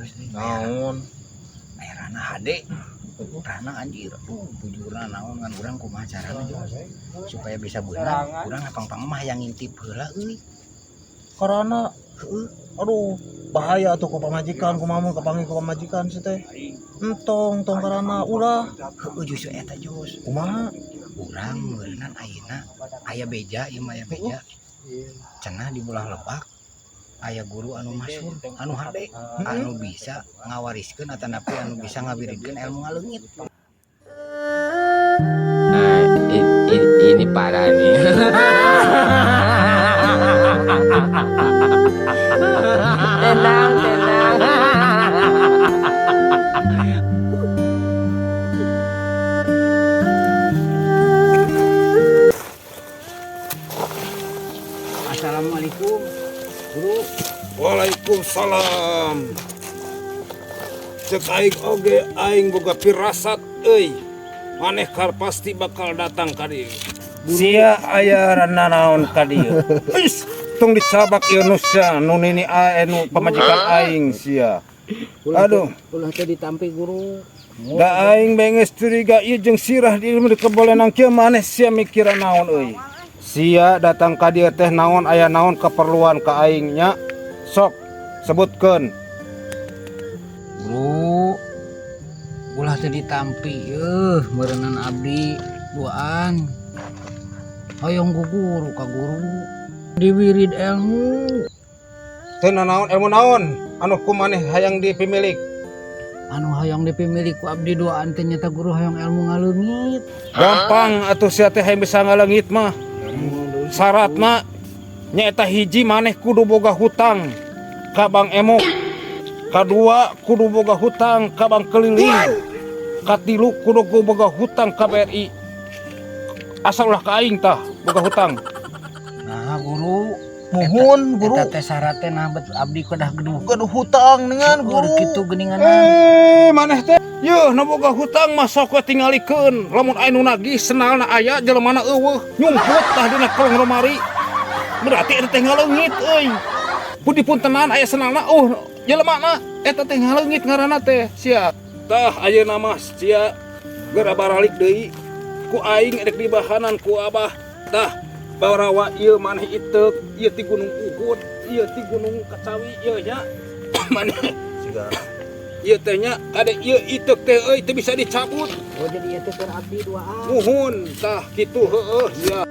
Jos euy. Naon? Aya rana hade. Rana anjir. Aduh, bujurna naon ngan urang kumaha carana, Jos, supaya bisa beunang. Urang pang-pang mah hayang ngintip heula euy. Karena Heeh. aduh, bahaya tuh ku pamajikan, kumaha mun kapanggih ku pamajikan sih teh. Entong, tong karana ulah. Heeh, justru eta, Jos. Kumaha? Urang meureunan ayeuna aya beja ieu mah, aya beja. Cenah di belah lebak aya guru anu masyhur, anu hade, anu bisa ngawariskeun atanapi anu bisa ngawiridkeun ilmu ngaleungit. Nah, ini parah nih. Tenang, tenang. Assalamualaikum, Guru. Waalaikumsalam. Cek aing oge, aing boga pirasat euy. Maneh kar pasti bakal datang ka dieu. Sia aya naon ka dieu? Is, tong dicabak ieu nu sia nu nini ae nu pamajikan aing sia. Aduh, Ulah teh ditampi, Guru. Da aing benges curiga ieu jeung sirah di ilmu dikebolenang kieu maneh sia mikiran naon euy. Sia datang ka dieu teh naon, aya naon keperluan ka aing nya? Sok sebutkeun. Guru, ulah teh ditampi euh, meureunnan abdi duaan hoyong ku guru, ka guru diwirid ilmu. Teu naon, ilmu naon anu ku maneh hayang dipimilik? Anu hayang dipimilik ku abdi duaan teh nyata, Guru, hayang ilmu ngaleungit. Gampang atuh sia teh hayang bisa ngaleungit mah. Syaratna nyaeta hiji, maneh kudu boga hutang ka Bang Emok. Kadua, kudu boga hutang ka Bank Keliling. Katilu, kudu boga hutang ka BRI. Asal ulah ka aing tah boga hutang. Nah, Guru. Muhun, Guru. Eta teh syaratna, nah bet abdi kedah geduh Gaduh hutang dengan Guru. Kitu geuningan. Eh, maneh teh yeuh nu boga hutang mah sok we tingalikeun. Lamun aya nu nagih sendalna aya, jelemana euweuh, nyumput tah dina kolong lemari. Berarti eta teh ngaleungit euy. Pun dipuntenan aya sendalna, jelemana, eta teh ngaleungit ngaranna teh sia. Tah, ayeuna mah sia geura baralik deui. Ku aing rek dibahanan ku abah. Tah, barawa ieu maneh iteuk, ieu ti Gunung Uhud, ieu ti Gunung Kacawi ieu nya. Maneh Siga. ieu teh nya kade ieu iteuk teh euy teu bisa dicabut. Oh, jadi ieu teh keur abdi duaan. Muhun, tah kitu, heueuh sia.